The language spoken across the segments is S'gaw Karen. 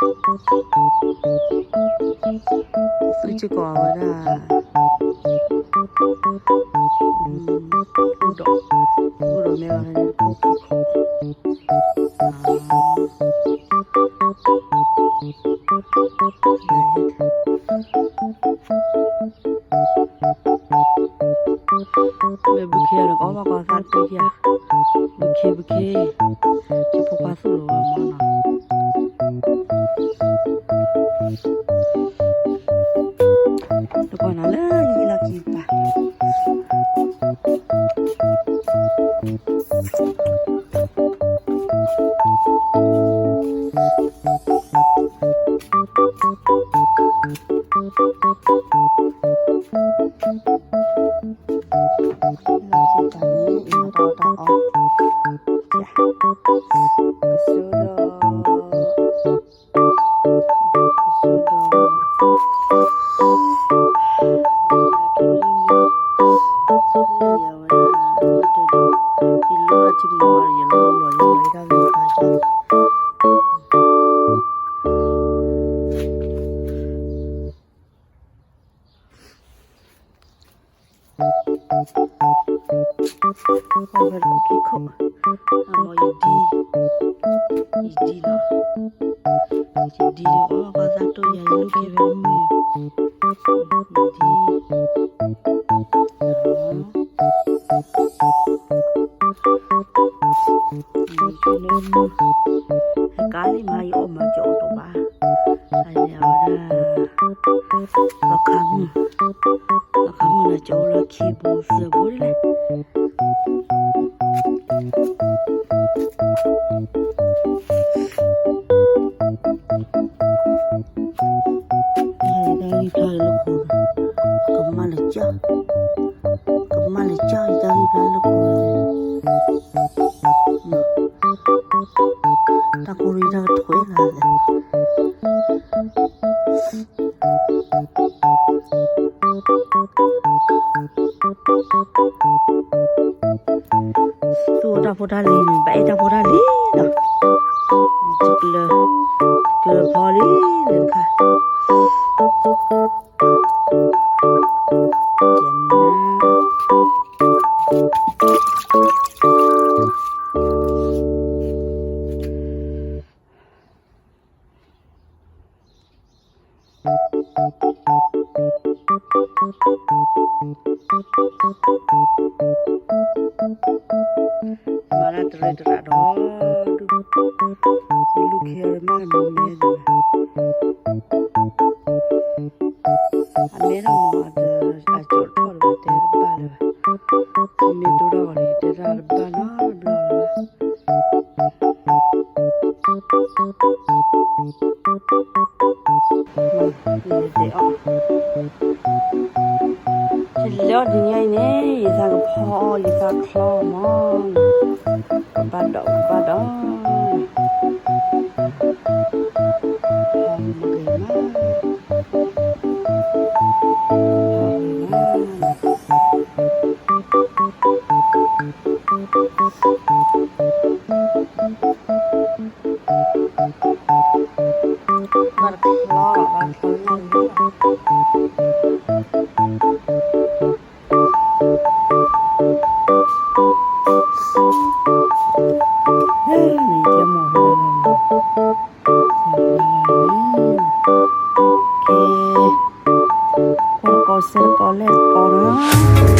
သူစ့ၢ်ကီးအဝဲဒၣ် အိၣ်ဒီး အိၣ်ဒီးမ့ၢ်ဂ့ၤန့ၣ် တခိၣ်ခံခိၣ် မ့ၢ်ဘုခ့ဒီး ကီၢ်ဘၣ်ကီၢ်သၣ်တပ့ၤယါ, ဘုခ့ ဘုခ့, ယဖိခွါသူၣ်လီၤဝဲမနီၤ, တကွၢ်နၤလၢယဟံၣ်လီၢ်ခံပၤ လီၢ်ခံပၤန့ၣ် အံၤမၤတၢ်အီၣ်တၢ်အီ, ကဆိဒီး ကဆိဒီး လၢယဝဲဒၣ် ယလိၣ်ထံမီၤ ယလိၣ်လီၤ ယလိၣ်လီၤ ယတၢ်ဂ့ၢ်တၢ်ကီ အဝဲဒၣ်ခံခိၣ်, အမ့ၢ်ယဒံ, ယဒံလီၤ, ယဒံဒီး အီၣ်ဘၣ်သၣ်တိၢ်ယၤ ယလိၣ်ကဲဖဲမုၢ်, ယဒံ, ယဆိလၢမုၢ်, ဟဲကါလံမး ယအီၣ်မၤကၠီအီၣ်တဘၣ်, အန့ၣ်အဝဲဒၣ် လီၤခါမုၢ်, လီၤခါမုၢ်လၢကၠီလၢခံဘိသၢဘိဒ်လဲၣ်. တၢ်ဂံၢ်ဖျါလၢခိၣ်, ကမၣ်လၢကၠီ, ကမၣ်လၢကၠီ တၢ်ဂံၢ်ဖျါလၢခိၣ်, တၢ်ကိၢ်ရံၣ်တၢ်ကထွဲလၢ သူၣ်အိၣ်တၢ်ဖိတၢ်လံၤန့ၣ် ဘၣ်အဲၣ်တၢ်ဖိတၢ်လံၤလီၤ, တကျၢၤ, ကျၢၤဖီလံလၢတခါ မၤတၢ်တရံးတရးဒီး ဒုး ယလူၢ်ခံဂၤမးတမံၤမဲဒၣ်ဘၣ်, အမဲထီၣ်မး အကၠီထီၣ်လၢၤဘၣ် တဲတဘၣ်လၢၤဘၣ်, မ့ၢ်တိၢ်ထီၣ်ဂီၤန့ၣ် တဲတၢ်တဘၣ်နီတဘျီလၢၤဘၣ်. တဲအီၤ, ယလဲၤအီၣ်တနံၤညါအံၤန့ၣ် ယသးကဖီအီၣ် ယသးချီအီၣ်မး, ကဘၣ်ဒီး ကဘၣ်ဒီး, ဖီမ့ၢ်ဂ့ၤမး, ဖီမ့ၢ်ဂ့ၤမး. ဘၣ်တချီ, ဘၣ်တချီညါန့ၣ်လီၤ. န့ၣ်တဲမိၢ်, ကဲ, ကွၢ်တကိးစဲတကိးလဲၣ်တကိးနီၤ.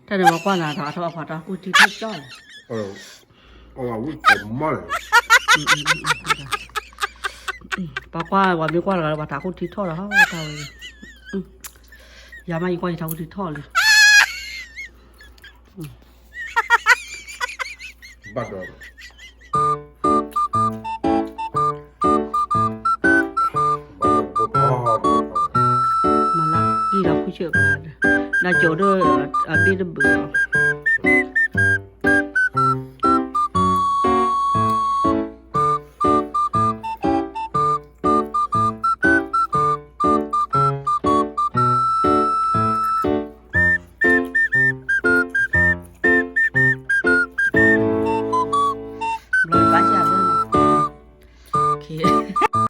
တၢ်န့ၣ်ပှၤကွၢ်နၤထီၣ်အထီၣ်ပှၤထီၣ်ကူၣ်ထံထီၣ်ကၠီလီၤ. ပှၤကွၢ် ပှၤမ့ၢ်ကွၢ်လီၤ ပှၤထီၣ်ကူၣ်ထံထီၣ်လီၤ တၢ်ဝဲ ယၤမ့ၢ်ယကွၢ်ယထီၣ်ကူၣ်ထံထီၣ်လံ. ဘၣ်ဒီး မၤလၢ ကံၢ်ဒီးဖုဆၢၣ် နကၠိဒီးအဘ့ၣ်တဘုးလီၤ.